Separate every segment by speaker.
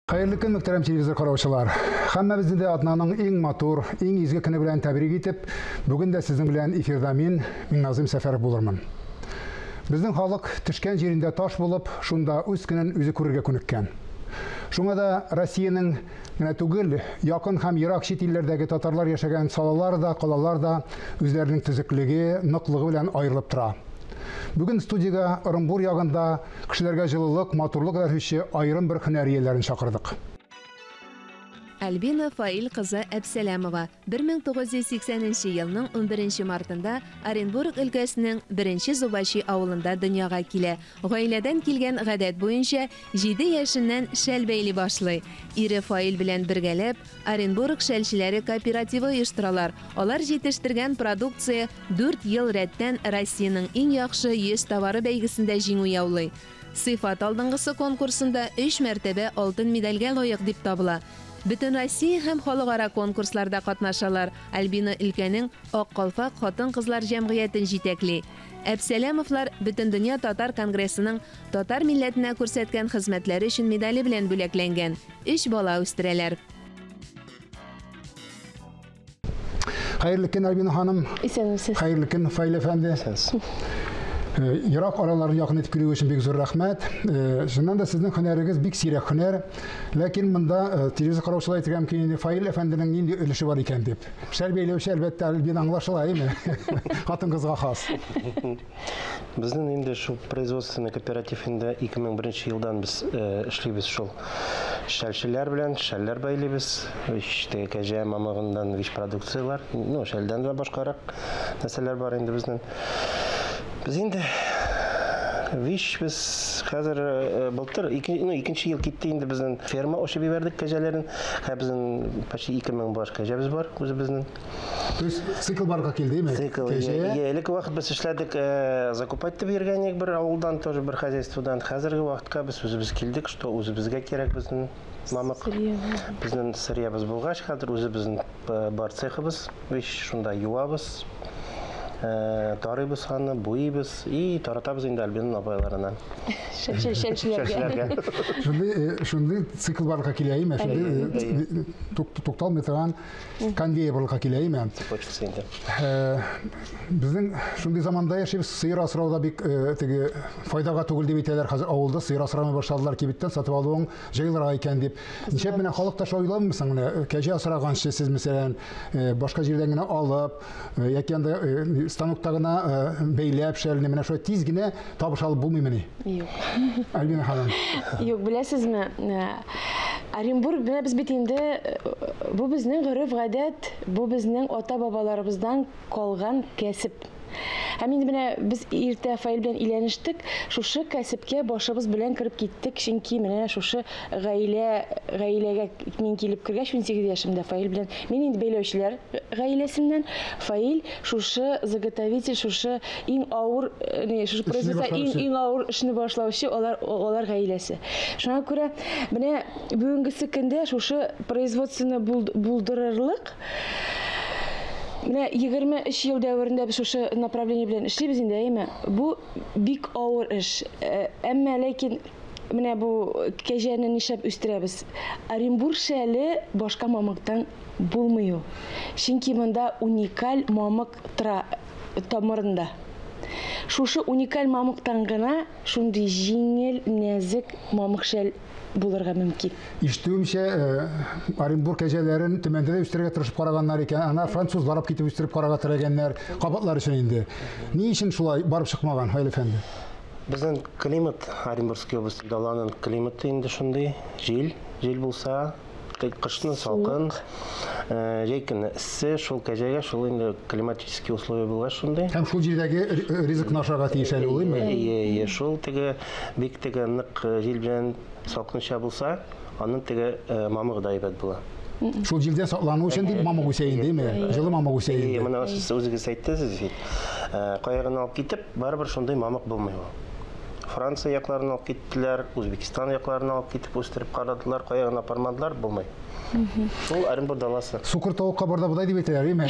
Speaker 1: Хәерле көн, мөхтәрәм телевизор караучылар. Һәммәбезне дә атнаның иң матур, иң изге көне белән тәбрик итеп, бүген дә сезнең белән эфирда мин, Миңназыйм Сәфәров булырмын. Безнең халык төшкән җирендә таш булып, шунда үз көнен үзе күрергә күнеккән. Шуңа да Россиянең генә түгел, якын һәм ерак чит илләрдәге татарлар яшәгән салалар да, калалар да үзләренең төзеклеге, ныклыгы белән аерылып тора. Бүген студиягә Ырымбур ягында кешеләргә җылылык, матурлык бирүче аерым бер һөнәр ияләрен чакырдык.
Speaker 2: Альбина Фаил кызы Әбсәләмова 1980 елның 11 мартында Оренбург өлкәсенең 1 Зубачи авылында дөньяга килә. Гаиләдән килгән гадәт буенча 7 яшеннән шәл бәйли башлый. Ире Фаил белән бергәләп Оренбург шәлчеләре кооперативы оештыралар. Алар җитештергән продукция 4 ел рәттән Россиянең иң яхшы 100 товары бәйгесендә җиңү яулый. Сыйфат алдынгысы конкурсында 3 мәртәбә алтын медальгә лаек дип табыла. Бөтен Россия һәм халыкара конкурсларда катнашалар. Альбина өлкәнең Ак калфак хатын-кызлар җәмгыятен җитәкли. Әбсәләмовлар Бөтендөнья татар конгрессының татар милләтенә күрсәткән хезмәтләре өчен медале белән бүләкләнгән. 3 бала үстерәләр.
Speaker 1: Хәерле көн, Альбина ханым.
Speaker 3: Исәнмесез.
Speaker 1: Хәерле көн, Фаил әфәнде. Ерак араларны якын итеп килү өчен бик зур рәхмәт. Чыннан да сезнең һөнәрегез бик сирәк һөнәр. Ләкин монда телевизор караучылар әйтергә мөмкин инде, Фаил әфәнденең нинди өлеше бар икән дип. Шәл бәйләүче, әлбәттә, Альбина аңлашыла, әйеме? Хатын-кызга хас.
Speaker 4: Безнең инде шул производственный кооператив инде 2001 елдан без эшлибез шул. Шәлчеләр белән шәлләр бәйлибез. Теге кәҗә мамыгыннан вич продукцияләр, ну, шәлдән дә башкарак нәрсәләр бар инде безнең. Без инде вич без хәзер былтыр ну, икенче ел китте инде безнең ферма ачып җибәрдек кәҗәләрен. Хәзер безнең почти 2000 баш кәҗәбез бар үзебезнең.
Speaker 1: То есть цикл барга килде, әйме?
Speaker 4: Цикл, элек вакыт без эшләдек, закупать дип йөргән идек бер авылдан, тоже бер хозяйстводан. Хәзерге вакытка без үзебез килдек, что үзебезгә кирәк безнең мамык. Безнең сырьябыз булгач, хәзер үзебезнең бар цехыбыз, без шунда юабыз, тарыйбыз аны, буйыбыз и таратабыз инде Альбинаның апайларына.
Speaker 3: Шәлчеләргә.
Speaker 1: Шундый цикл барлыкка килә, әйме? Шундый тукталмый торган конвейер барлыкка килә, әйме?
Speaker 4: Цепочкасы инде.
Speaker 1: Безнең шундый заманда яшибез, сыер асрау да бик теге файдага түгел дип әйтәләр. Хәзер авылда сыер асрамый башладылар, кибеттән сатып алуың җайлырак икән дип. Ничек менә халык та шулай уйламыймы соң? Менә кәҗә асраганчы сез, мәсәлән, башка җирдән генә алып, яки анда станокта гына бәйләп шәлне, менә шулай тиз генә табыш алып булмыймыни?
Speaker 3: Юк.
Speaker 1: Альбина ханым.
Speaker 3: Юк, беләсезме, Оренбург, менә без бит инде, бу безнең гореф-гадәт, бу безнең ата-бабаларыбыздан калган кәсеп. Һәм инде менә без иртә Фаил белән өйләнештек, шушы кәсепкә башыбыз белән кереп киттек, чөнки менә шушы гаиләгә мин килеп кергәч, 18 яшемдә Фаил белән, мин инде бәйләүчеләр гаиләсеннән, Фаил шушы заготовитель, шушы иң авыр, не, шушы производство иң авыр эшне башлаучы алар гаиләсе. Шуңа күрә менә бүгенгесе көндә шушы производствоны булдырырлык менә 23 ел дәверендә без шушы направление белән эшлибез инде, әйеме? Бу бик авыр эш. Әмма ләкин менә бу кәҗәне нишләп үстерәбез? Оренбург шәле башка мамыктан булмый ул. Чөнки монда уникаль мамык тора тамырында. Шушы уникаль мамыктан гына шундый җиңел, нәзек мамык шәл булырга мөмкин.
Speaker 1: Ишетүемчә, Оренбург кәҗәләрен Төмәндә дә үстерергә тырышып караганнар икән. Ана французлар алып китеп үстереп карарга теләгәннәр, кабатлар өчен инде. Ни өчен шулай барып чыкмаган, Фаил әфәнде?
Speaker 4: Безнең климат, Оренбургский область даланың климаты инде шундый, җил, җил булса, кышны салкын, җәй көне эссе, шул кәҗәгә шул инде климатический условия булгач шундый.
Speaker 1: Һәм шул җирдәге ризыкны ашарга тиеш әле ул, әйме?
Speaker 4: Ие, ие, шул теге бик теге нык җил белән салкынча булса, аның теге мамыгы да әйбәт була.
Speaker 1: Шул җилдән саклану өчен дип мамык үсә инде, әйме? Җылы мамык үсә инде.
Speaker 4: Ие, менә сез үзегез әйттегез бит. Кая гына алып китеп, барыбер шундый мамык булмый ул. Франция якларына алып киттеләр, Үзбекстан якларына алып китеп үстереп карадылар, кая гына апармадылар, булмый. Шул Оренбур даласы.
Speaker 1: Сукыр тавыкка барда бодай дип әйтәләр, әйеме?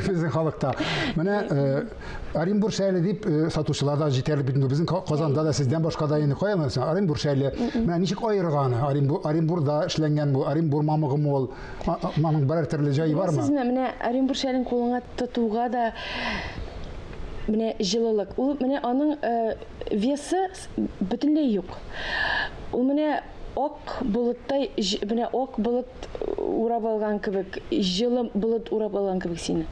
Speaker 1: Безнең халыкта. Менә Оренбур шәле дип сатучылар да җитәрлек бит инде. Безнең Казанда да сездән башка да инде кая менә Оренбур шәле. Менә ничек аерырга аны? Оренбурда эшләнгән бу, Оренбур мамыгымы ул? Аның берәр төрле җае бармы?
Speaker 3: Сезме, менә Оренбур шәлен кулыңа тотуга да менә җылылык. Ул менә аның весы бөтенләй юк. Ул менә ак болыттай, менә ак болыт урап алган кебек, җылы болыт урап алган кебек сине.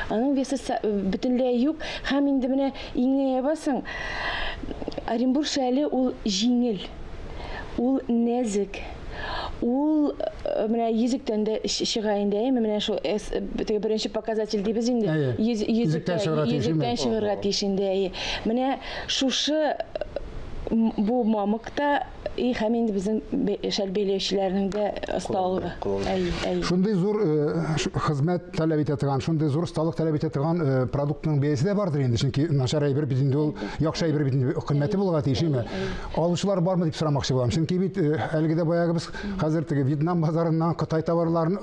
Speaker 3: Аның весы бөтенләй юк. Һәм инде менә иңенә ябасың, Оренбур шәле ул җиңел, ул нәзек, ул менә йөзектән дә чыга инде, әйеме? Менә шул теге беренче показатель дибез инде.
Speaker 1: Йөзектән чыгарга тиеш,
Speaker 3: йөзектән чыгарга тиеш инде, әйе. Менә шушы бу мамыкта и һәм инде безнең шәл бәйләүчеләрнең дә осталыгы. Әйе, әйе.
Speaker 1: Шундый зур хезмәт таләп итә торган, шундый зур осталык таләп итә торган продуктның бәясе дә бардыр инде, чөнки начар әйбер бит инде ул, яхшы әйбер бит инде кыйммәте булырга тиеш, әйеме? Алучылар бармы дип сорамакчы булам. Чөнки бит әлеге дә баягы без хәзер теге Вьетнам базарыннан Кытай товарларын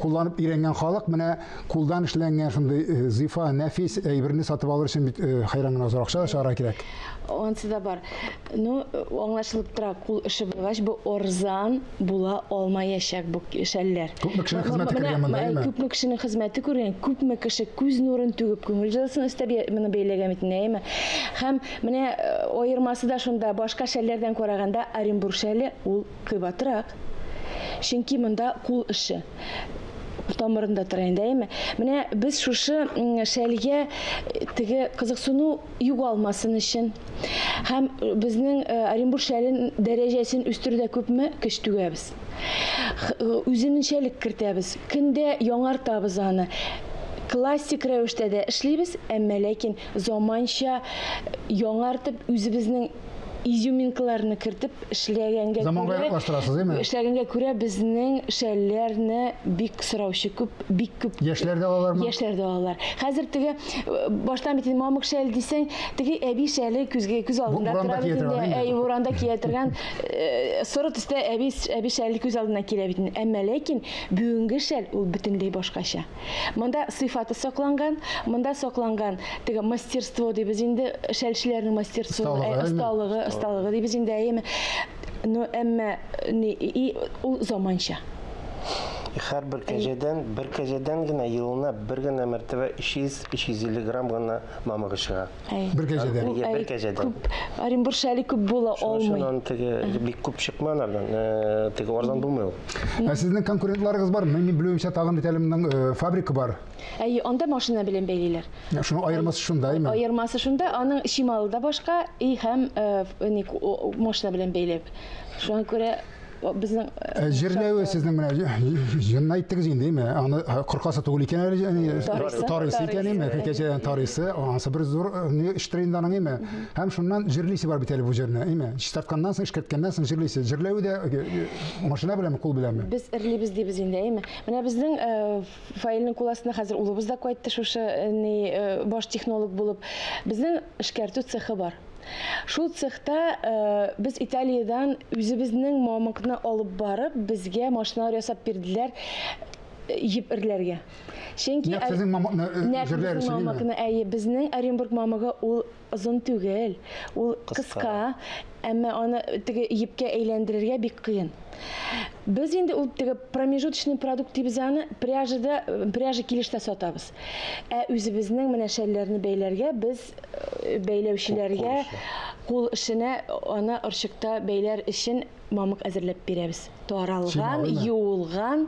Speaker 1: кулланып өйрәнгән халык менә кулдан эшләнгән шундый зифа, нәфис әйберне сатып алыр өчен бит хәйран гына зур акча да чыгарга кирәк.
Speaker 3: Ансы да бар. Ну, аңлашылып тора, кул эше булгач, бу арзан була алмаячак бу шәлләр.
Speaker 1: Күпме кешенең хезмәте күргән монда, әйеме?
Speaker 3: Күпме кешенең хезмәте күргән, күпме кеше күз нурын түгеп, күңел җылысын өстәп моны бәйләгән бит инде, әйеме? Һәм менә аермасы да шунда, башка шәлләрдән караганда Оренбур шәле ул кыйбатрак. Чөнки монда кул эше тамырында тора инде, әйеме? Менә без шушы шәлгә теге кызыксыну югалмасын өчен һәм безнең Оренбур шәлен дәрәҗәсен үстерүдә күпме көч түгәбез. Үзенчәлек кертәбез, көндә яңартабыз аны. Классик рәвештә дә эшлибез, әмма ләкин заманча яңартып үзебезнең изюминкаларны кертеп эшләгәнгә
Speaker 1: Заманга
Speaker 3: күрә,
Speaker 1: яраклаштырасыз, әйеме?
Speaker 3: Эшләгәнгә күрә безнең шәлләрне бик сораучы күп, бик күп.
Speaker 1: Яшьләр дә алалармы?
Speaker 3: Яшьләр дә алалар. Хәзер теге баштан бит инде мамык шәл дисәң, теге әби шәле күзгә күз алдында
Speaker 1: Буранда
Speaker 3: тора
Speaker 1: кия
Speaker 3: бит инде.
Speaker 1: торган, әйеме?
Speaker 3: Әй, буранда кия торган, соры төстә әби шәле күз алдына килә бит инде. Әмма ләкин бүгенге шәл ул бөтенләй башкача. Монда сыйфаты сакланган, монда сакланган теге мастерство дибез инде, шәлчеләрнең мастерство,
Speaker 1: Осталыгы, әйеме?
Speaker 3: осталыгы дибез инде, әйеме? Ну, әмма ни, и, ул заманча.
Speaker 4: Һәрбер кәҗәдән, бер кәҗәдән генә елына бер генә мәртәбә өч йөз, өч йөз илле грамм гына мамыгы чыга.
Speaker 3: Әй.
Speaker 1: Бер кәҗәдән.
Speaker 4: Бер
Speaker 3: Әй,
Speaker 4: кәҗәдән.
Speaker 3: Күп, Оренбур шәле күп була
Speaker 4: Шуның өчен
Speaker 3: алмый.
Speaker 4: аны теге бик күп чыкмый анардан, теге арзан булмый ул.
Speaker 1: Ә сезнең конкурентларыгыз бар? Мин белүемчә, тагын бит әле моның фабрика бар.
Speaker 3: Әйе, анда машина белән бәйлиләр.
Speaker 1: Шуның аермасы шунда, әйме?
Speaker 3: Аермасы шунда, аның чималы да башка, и һәм машина белән бәйләп. Шуңа күрә безнең,
Speaker 1: Җирләве сезнең менә җынны әйттегез инде, әйме? Аны коркасы түгел икән әле,
Speaker 3: Тарысы.
Speaker 1: тарысы икән, әйме? Кәҗәдән тарысы, анысы бер зур, ни эштерә инде аның, әйме? Һәм шуннан җирлисе бар бит әле бу җирне, әйме? Чистартканнан соң, эшкәрткәннән соң җирлисе. Җирләве дә машина беләнме, кул беләнме?
Speaker 3: Без эрлибез дибез инде, әйме? Менә безнең Фаилнең кул астына хәзер улыбыз да кайтты, шушы ни баш технолог булып. Безнең эшкәртү цехы бар. Шул цехта без Италиядән үзебезнең мамыкны алып барып, безгә машиналар ясап бирделәр җеп эрләргә. Чөнки
Speaker 1: Нәкъ сезнең мамыкны
Speaker 3: нәкъ
Speaker 1: җирләр
Speaker 3: безнең
Speaker 1: өчен, әйеме?
Speaker 3: мамыкны, әйе, безнең Оренбург мамыгы ул озын түгел, ул
Speaker 4: Кыска.
Speaker 3: кыска, әмма аны теге җепкә әйләндерергә бик кыен. Без инде ул теге промежуточный продукт дибез аны, пряжа килештә сатабыз. Ә үзебезнең менә шәлләрне бәйләргә без бәйләүчеләргә кул эшенә аны орчыкта бәйләр өчен мамык әзерләп бирәбез. Таралган,
Speaker 1: Чималымы?
Speaker 3: юылган,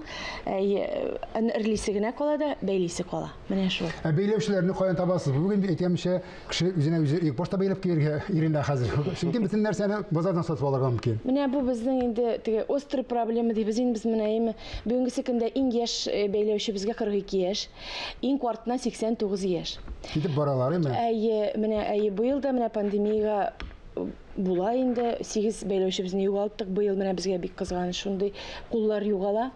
Speaker 3: аны эрлисе генә кала да, бәйлисе кала. Менә шул.
Speaker 1: Ә бәйләүчеләрне каян табасыз? Бүген әйтәмчә, кеше үзенә үзе ик башта бәйләп киергә иренә хәзер. Чөнки бөтен нәрсәне базардан сатып алырга мөмкин.
Speaker 3: Менә бу безнең инде теге острый проблема дибез инде без менә әйме. Бүгенге көндә иң яшь бәйләүче безгә 42 яшь, иң картына 89 яшь.
Speaker 1: Китеп баралар, әйме?
Speaker 3: Әйе, менә әйе, быел да менә пандемиягә була инде. 8 бәйләүчебезне югалттык. Быел менә безгә бик кызганыч, шундый куллар югала.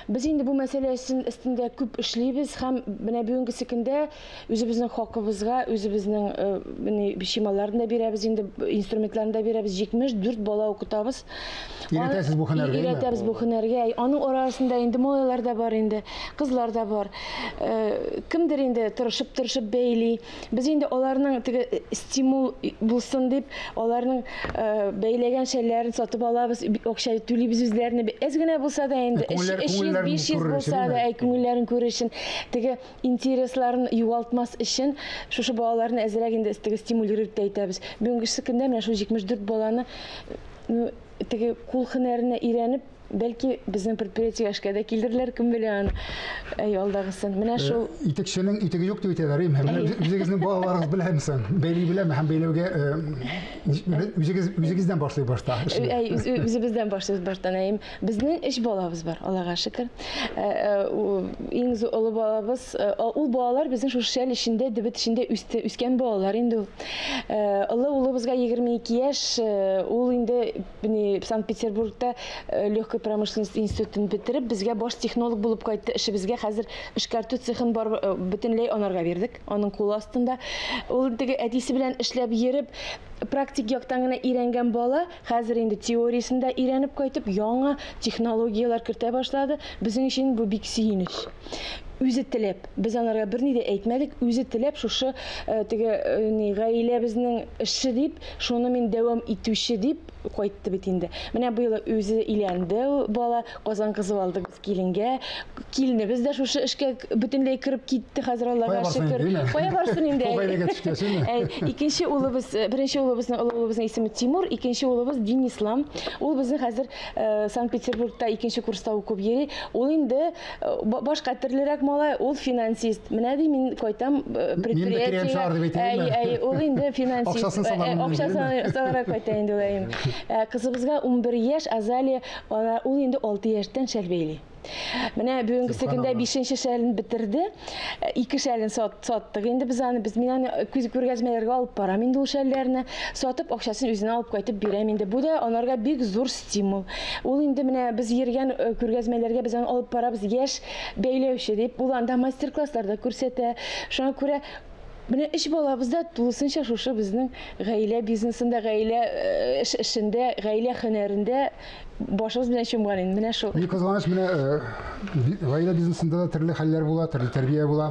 Speaker 3: Без инде бу мәсьәлә өстендә күп эшлибез һәм менә бүгенге көндә үзебезнең хакыбызга, үзебезнең чималларын да бирәбез инде, инструментларын да бирәбез. 74 бала укытабыз.
Speaker 1: Өйрәтәсез бу һөнәргә?
Speaker 3: Өйрәтәбез бу һөнәргә. Аның арасында инде малайлар да бар инде, кызлар да бар. Кемдер инде тырышып-тырышып бәйли. Без инде аларның теге стимул булсын дип, аларның бәйләгән шәлләрен сатып алабыз, акча түлибез үзләренә. Әз генә булса да инде, 300-500 булса да, күңелләрен күрер өчен, теге интересларын югалтмас өчен шушы балаларны әзрәк инде теге стимулировать итәбез. Бүгенге көндә менә шул 74 баланы теге кул һөнәренә өйрәнеп, бәлки безнең предприятиегә эшкә дә килдерләр, кем белә аны, алдагысын. Менә шул
Speaker 1: итекченең итеге юк дип әйтәләр, әйме? Менә үзегезнең балаларыгыз беләме соң? Бәйли беләме һәм бәйләүгә үзегез үзегездән башлый башта.
Speaker 3: Әй, үзебездән башлыйбыз баштан, әйем. Безнең 3 балабыз бар, Аллага шөкер. Иң олы балабыз, ул балалар безнең шушы шәл эчендә, дебет эчендә үсте, үскән балалар инде ул. Олы улыбызга 22 яшь, ул инде Санкт-Петербургта легкой промышленность институтын бетереп, безгә баш технолог булып кайтты. Эшебезгә хәзер эшкәртү цехын бар, бөтенләй анарга бирдек, аның кулы астында. Ул теге әтисе белән эшләп йөреп, практик яктан гына өйрәнгән бала, хәзер инде теориясен дә өйрәнеп кайтып, яңа технологияләр кертә башлады. Безнең өчен бу бик сөенеч. Үзе теләп, без анарга берни дә әйтмәдек, үзе теләп шушы теге гаиләбезнең эше дип, шуны мин дәвам итүче дип кайтты бит инде. Менә быел үзе өйләнде бала, Казан кызы алдык без киленгә. Киленебез дә шушы эшкә бөтенләй кереп китте хәзер, Аллага шөкер. Кая барсын инде?
Speaker 1: Гаиләгә төшкәч,
Speaker 3: Икенче улыбыз, беренче улыбызның, олы улыбызның исеме Тимур, икенче улыбыз Динислам. Ул безнең хәзер Санкт-Петербургта икенче курста укып йөри. Ул инде башка төрлерәк малай, ул финансист. Менә ди, мин кайтам
Speaker 1: предприятиегә.
Speaker 3: Әй, ул инде финансист. Акчасын салырга кайта инде ул, әйем. Кызыбызга 11 яшь, Азалия, ул инде 6 яшьтән шәл бәйли. Менә бүгенге көндә 5-нче шәлен бетерде. 2 шәлен саттык инде без аны. Без мин аны күз күргәзмәләргә алып барам инде ул шәлләрне. Сатып акчасын үзенә алып кайтып бирәм инде. Бу да анарга бик зур стимул. Ул инде менә без йөргән күргәзмәләргә без аны алып барабыз яшь бәйләүче дип. Ул анда мастер-класслар да күрсәтә. Шуңа күрә менә 3 балабыз да тулысынча шушы безнең гаилә бизнесында, гаилә эшендә, гаилә һөнәрендә башыбыз белән чумган инде. Менә шул.
Speaker 1: Ни кызганыч, менә гаилә бизнесында да төрле хәлләр була, төрле тәрбия була.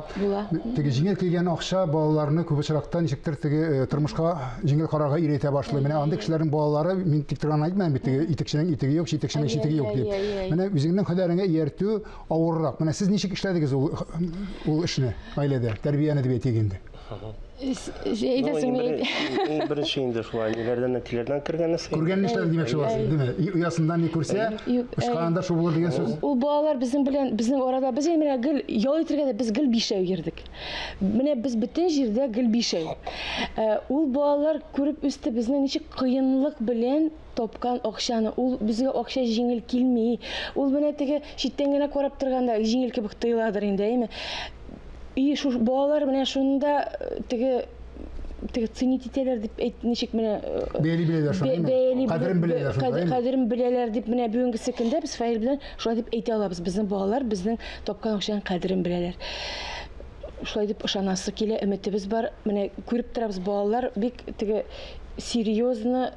Speaker 1: Теге җиңел килгән акча балаларны күп очракта ничектер теге тормышка җиңел карарга өйрәтә башлый. Менә андый кешеләрнең балалары, мин тик торган әйтмәм бит, теге итекченең итеге юк, читекченең читеге юк дип. Менә үзеңнең һөнәреңә ияртү авыррак. Менә сез ничек эшләдегез ул эшне гаиләдә, тәрбияне дип әйтик инде?
Speaker 4: Иң беренче инде шулай ниләрдән, әтиләрдән кергән нәрсә.
Speaker 1: Күргән эшләр димәкче буласыз, димә? Оясында ни күрсә, очканында шул булыр дигән сүз.
Speaker 3: Ул балалар безнең белән, безнең арада, без инде менә гел ял итергә дә без гел бишәү йөрдек. Менә без бөтен җирдә гел бишәү. Ул балалар күреп үсте безнең ничек кыенлык белән тапкан акчаны. Ул безгә акча җиңел килми. Ул менә теге читтән генә карап торганда җиңел кебек тоеладыр инде, әйме? И шу балалар менә шунда теге ценить итәләр дип әйт, ничек менә
Speaker 1: бәйли беләләр шуны, кадерен беләләр шунда,
Speaker 3: кадерен беләләр дип менә бүгенге көндә без Фаил белән шулай дип әйтә алабыз. Безнең балалар безнең тапкан акчаның кадерен беләләр. Шулай дип ышанасы килә, өметебез бар. Менә күреп торабыз, балалар бик теге серьезно,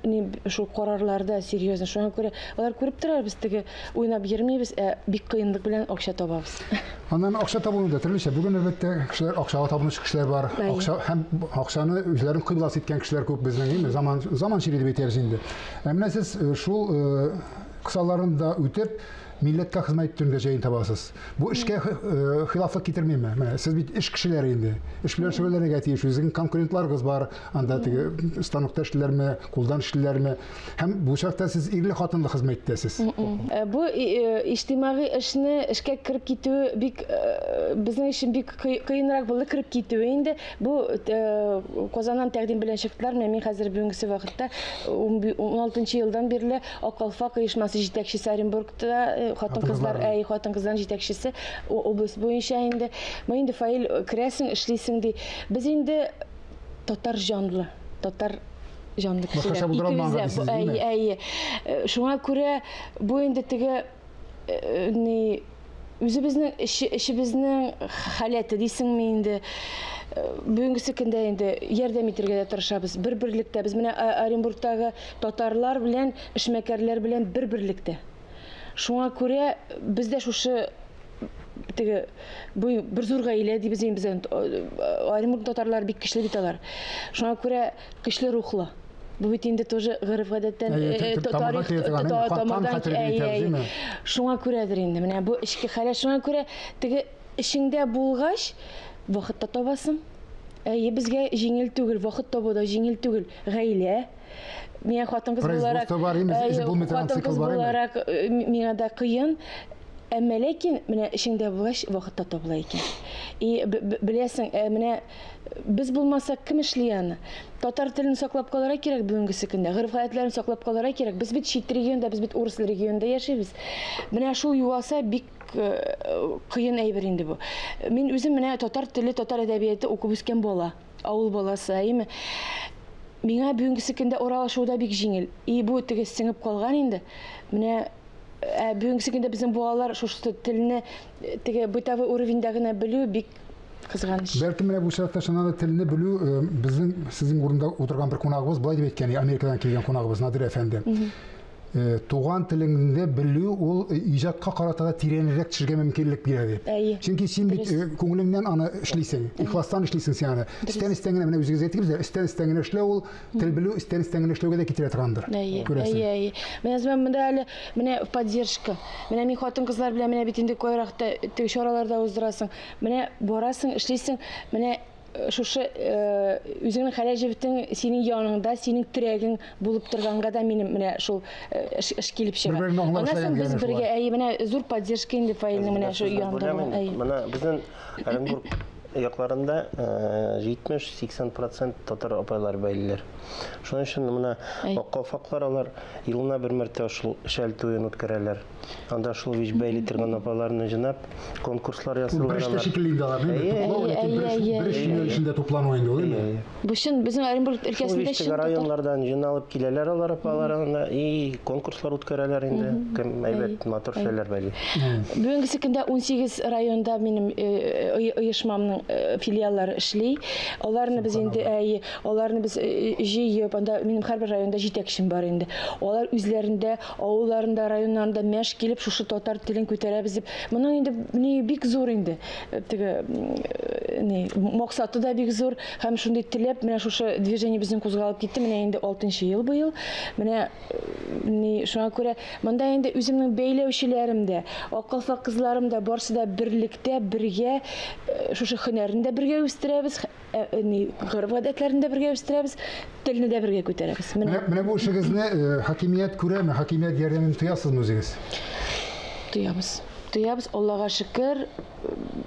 Speaker 3: шул карарларда серьезно. Шуңа күрә алар күреп торалар, без теге уйнап йөрмибез, ә бик кыенлык белән акча табабыз.
Speaker 1: Аннан акча табуны да төрлечә. Бүген әлбәттә кешеләр акчага табынучы кешеләр бар. Акча һәм акчаны үзләрен кыйбласы иткән кешеләр күп безнең, әйме? Заман заман чире дип әйтәбез инде. Ә менә сез шул кысаларын да үтеп, милләткә хезмәт итүгә җәен табасыз. Бу эшкә хилафлык китермиме? Менә сез бит эш кешеләре инде. Эш белән шөгыльләнергә тиеш. Үзегезнең конкурентларыгыз бар. Анда теге станокта эшлиләрме, кулдан эшлиләрме? Һәм бу чакта сез ирле-хатынлы хезмәт итәсез.
Speaker 3: Бу иҗтимагый эшне эшкә кереп китү бик безнең өчен бик кыенрак булды кереп китүе инде. Бу Казаннан тәкъдим белән чыктылар. Менә мин хәзер бүгенге вакытта 16 елдан бирле Ак калфак оешмасы җитәкчесе Оренбургта хатын-кызлар, әй, хатын-кызлар җитәкчесе область буенча инде. Менә инде Фаил керәсең, эшлисең ди. Без инде татар җанлы, татар җанлы кешеләр.
Speaker 1: Башкача булдыра алмаган дисез,
Speaker 3: Әйе, әйе. Шуңа күрә бу инде теге ни үзебезнең эшебезнең халәте дисеңме инде. Бүгенгесе көндә инде ярдәм итәргә дә тырышабыз. Бер берлектә без менә Оренбургтагы татарлар белән, эшмәкәрләр белән бер берлектә. Шуңа күрә без дә шушы теге бу бер зур гаилә дибез инде без. Оренбург татарлары бик көчле бит алар. Шуңа күрә көчле рухлы. Бу бит инде тоже гореф-гадәттән
Speaker 1: тарих тамырдан.
Speaker 3: Шуңа күрәдер инде. Менә бу эчке халәт. Шуңа күрә теге эшеңдә булгач, вакыт та табасың. Әйе, безгә җиңел түгел, вакыт табу да җиңел түгел. Гаилә. Миңа хатын-кыз буларак, хатын-кыз буларак миңа да кыен. Әмма ләкин менә эшеңдә булгач, вакыт та табыла икән. И беләсең, менә без булмасак кем эшли аны? Татар телен саклап калырга кирәк бүгенгесе көндә. Гореф-гадәтләрен саклап калырга кирәк. Без бит чит регионда, без бит урыс регионында яшибез. Менә шул югалса бик кыен әйбер инде бу. Мин үзем менә татар теле, татар әдәбияты укып үскән бала, авыл баласы, әйеме? Миңа бүгенгесе көндә аралашу да бик җиңел. И бу теге сеңеп калган инде. Менә бүгенгесе көндә безнең балалар шушы телне теге бытовой уровеньдә генә белү бик кызганыч.
Speaker 1: Бәлки менә бу чакта чыннан да телне белү безнең сезнең урында утырган бер кунагыбыз былай дип әйткән, Америкадан килгән кунагыбыз Надир әфәнде. Туган телеңне белү ул иҗатка карата да тирәнрәк төшергә мөмкинлек бирә дип. Чөнки син бит күңелеңнән аны эшлисең, ихластан эшлисең син аны. Өстән-өстән генә менә үзегез әйттегез дә, өстән-өстән генә эшләү ул тел белү өстән-өстән генә эшләүгә дә китерә торгандыр.
Speaker 3: Күрәсең. Әйе, әйе. Менә монда әле менә поддержка. Менә мин хатын-кызлар белән менә бит инде кайракта теге чараларда уздырасың. Менә барасың, эшлисең, менә шушы үзеңнең хәләл җефетең синең яныңда, синең терәгең булып торганга да минем менә шул эш килеп чыга. Аннан соң без бергә, әйе, менә зур поддержка инде Фаилнең менә шу янында.
Speaker 4: Менә безнең Оренбург якларында 70-80% татар апайлар бәйлеләр. Шуның өчен менә аккалфаклар алар елына бер мәртәбә шул шәл туен үткәрәләр. Анда шул вич бәйли торган апаларны җыйнап, конкурслар ясыйлар.
Speaker 1: Бер эштә шикелле инде алар, туплау, ләкин бер эш юнәлешендә туплану инде ул, әйе.
Speaker 3: Бу чын безнең Оренбург өлкәсендә чын
Speaker 4: районнардан җыйналып киләләр алар апалар анда и конкурслар үткәрәләр инде. Кем әйбәт матур шәлләр бәйли.
Speaker 3: Бүгенге көндә 18 районда минем оешмамның филиаллары эшли. Аларны без инде әйе, аларны без җыеп, анда минем һәрбер районда җитәкчем бар инде. Алар үзләрендә, авылларында, районнарында мәш килеп шушы татар телен күтәрәбез дип. Моның инде ни бик зур инде. Теге ни максаты да бик зур һәм шундый теләп менә шушы движение безнең кузгалып китте. Менә инде 6 ел быел. Менә ни шуңа күрә монда инде үземнең бәйләүчеләрем дә, аккалфак кызларым да барсы да берлектә, бергә шушы һөнәрне дә бергә үстерәбез, ни гореф-гадәтләрне дә бергә үстерәбез, телне дә бергә күтәрәбез.
Speaker 1: Менә бу эшегезне хакимият күрәме, хакимият ярдәмен тоясызмы үзегез?
Speaker 3: Тоябыз. Тоябыз, Аллага шөкер,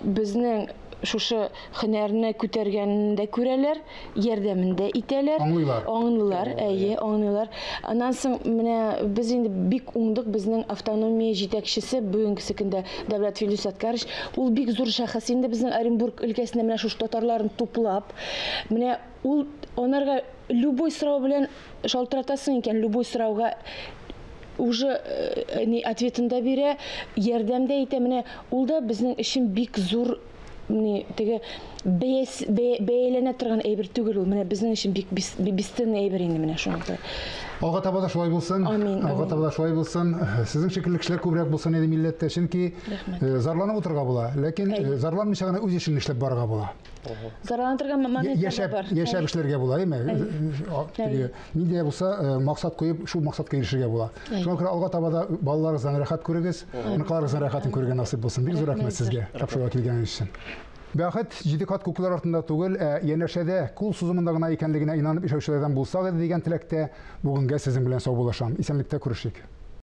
Speaker 3: безнең шушы һөнәрне күтәргәнен дә күрәләр, ярдәмен дә итәләр.
Speaker 1: Аңлыйлар.
Speaker 3: Аңлыйлар, әйе, аңлыйлар. Аннан соң менә без инде бик уңдык, безнең автономия җитәкчесе бүгенге көндә Дәүләт Филүс Аткарович, ул бик зур шәхес инде безнең Оренбург өлкәсендә менә шушы татарларын туплап, менә ул анарга любой сорау белән шалтыратасың икән, любой сорауга уже ни ответын да бирә, ярдәм дә итә. Менә ул да безнең өчен бик зур ни теге бәяләнә торган әйбер түгел ул. Менә безнең өчен бик бесценный әйбер инде менә шуңа күрә.
Speaker 1: Алга таба да шулай булсын. Алга таба да шулай булсын. Сезнең шикелле кешеләр күбрәк булсын иде милләттә, чөнки зарланып утырырга була, ләкин зарланмыйча гына үз эшеңне эшләп барырга була.
Speaker 3: Зарлана торган моментлар бар.
Speaker 1: Яшәп эшләргә була, әйме? Нинди дә булса максат куеп, шул максатка ирешергә була. Шуңа күрә алга таба да балаларыгыздан рәхәт күрегез, оныкларыгыздан рәхәтен күрергә насыйп булсын. Бик зур рәхмәт сезгә тапшыруга килгәнегез өчен. Бәхет җиде кат күкләр артында түгел, ә янәшәдә, кул сузымында гына икәнлегенә инанып яшәүчеләрдән булсак иде дигән теләктә бүгенгә сезнең белән саубуллашам. Исәнлектә күрешик.